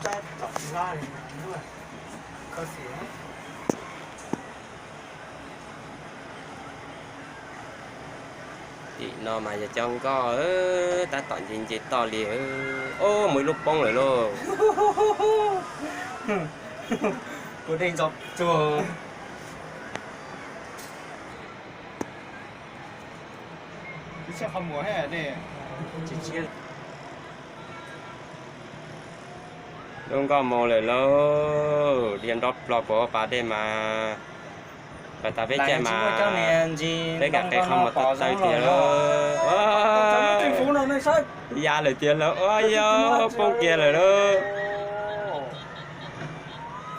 Tim no mas yog cov nkoj tab tom nce nce toj li. Ob, mus ib lub poob lawm lauj. Kuv dej ntxo tsuag. Lub nkoj mus lawm lauj, dhia nrob plo puas ua pas dej mas. Pas tas peb caij mas peb kam qe qhov muag tawv tawv tiag lauj. Ya lawm tiag lauj, ua yog poob kiag lawm lauj.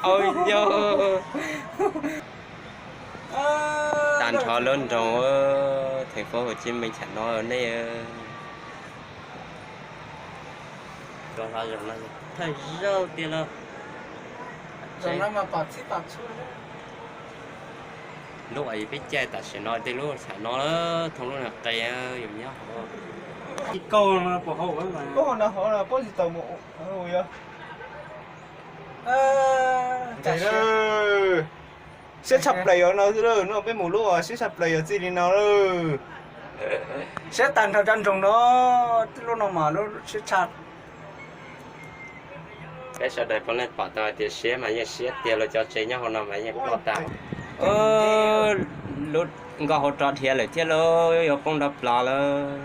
Au yog. Tag nrho lub nroog Thành phố Hồ Chí Minh chaw no nej. Thawj zaug tiag lauj. Lub uas peb caij tam sim no tej lub chaw no, thoob lub no qe yus nyob hauv. Siab tshaj plaws yog no xwb lauj, no peb mus lub uas siab tshaj plaws yog txij li no lauj. Siab tag nrho cov nroog no, lub no mas lub siab tshaj. Peb sawv daws puav leej pom tau hais tias siab mas yeej siab tiag lauj, cov tsev nyob hauv no mas yeej ploj tag. Lub nkoj hauv rov dhia lawm thiab lauj, yuav poob nrov plos lawm.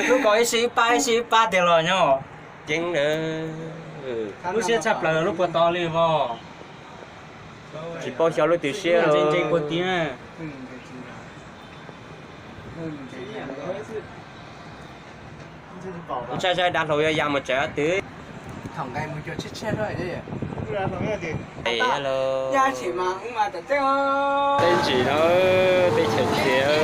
Lub ko ib sij ib pab ib sij ib pab tiag los nyob. Ceeb lawm. Lub siab tshaj plaws lub puag tod li vos. Tsis paub xyov lub twg siab ntse ntse puag tid. Ntshai ntshai dav hlau yuav ya mus tsev ob twg. Teb ntsis no, teb chaws khiav.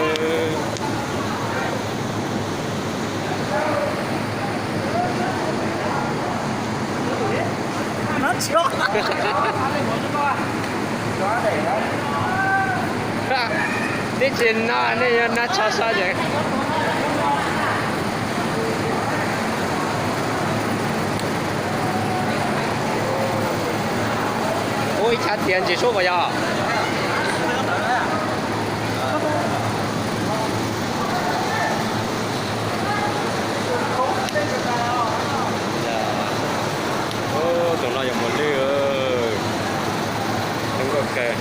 Teb chaws no nej yuav nab tsho sab ces. Ua ib chav tias ntsis sub puas yog? Tus no yog mus lwj, zoo nkauj kawg.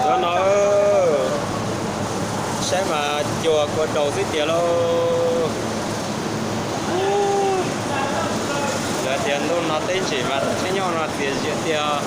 Cov no saib mas cua kua daus xwb tiag lauj. Lawv tias ntuj no teb ntsim mas tseem nyob no txias zias tiag.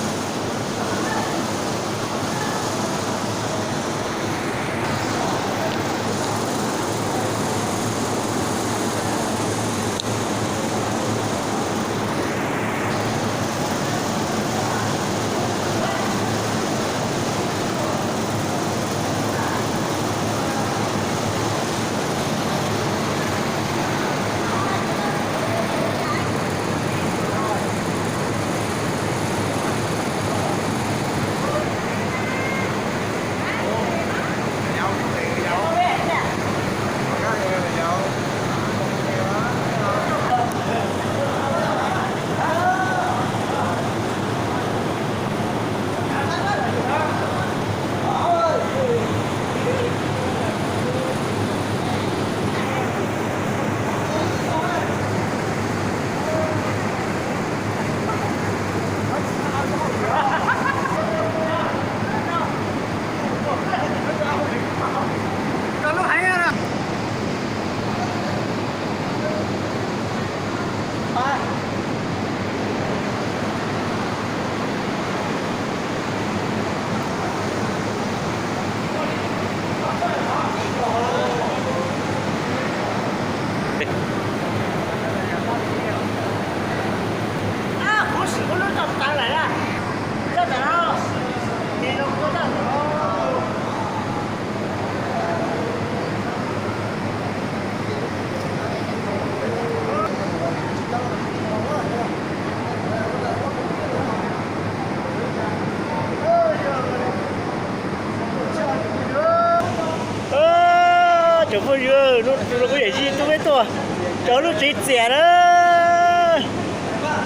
Cov lub tsev txias na,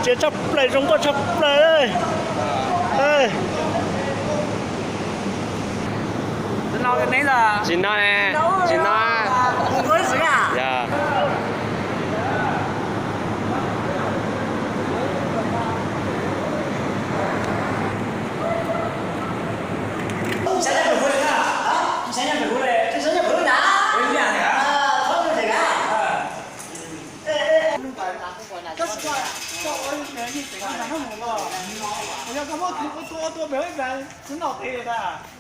txias tshaj plaws, zoo nkauj tshaj plaws. Tsis no, tsis no. Yog koj muab tus ua tua pem ib pliag, kuv noj tes tas.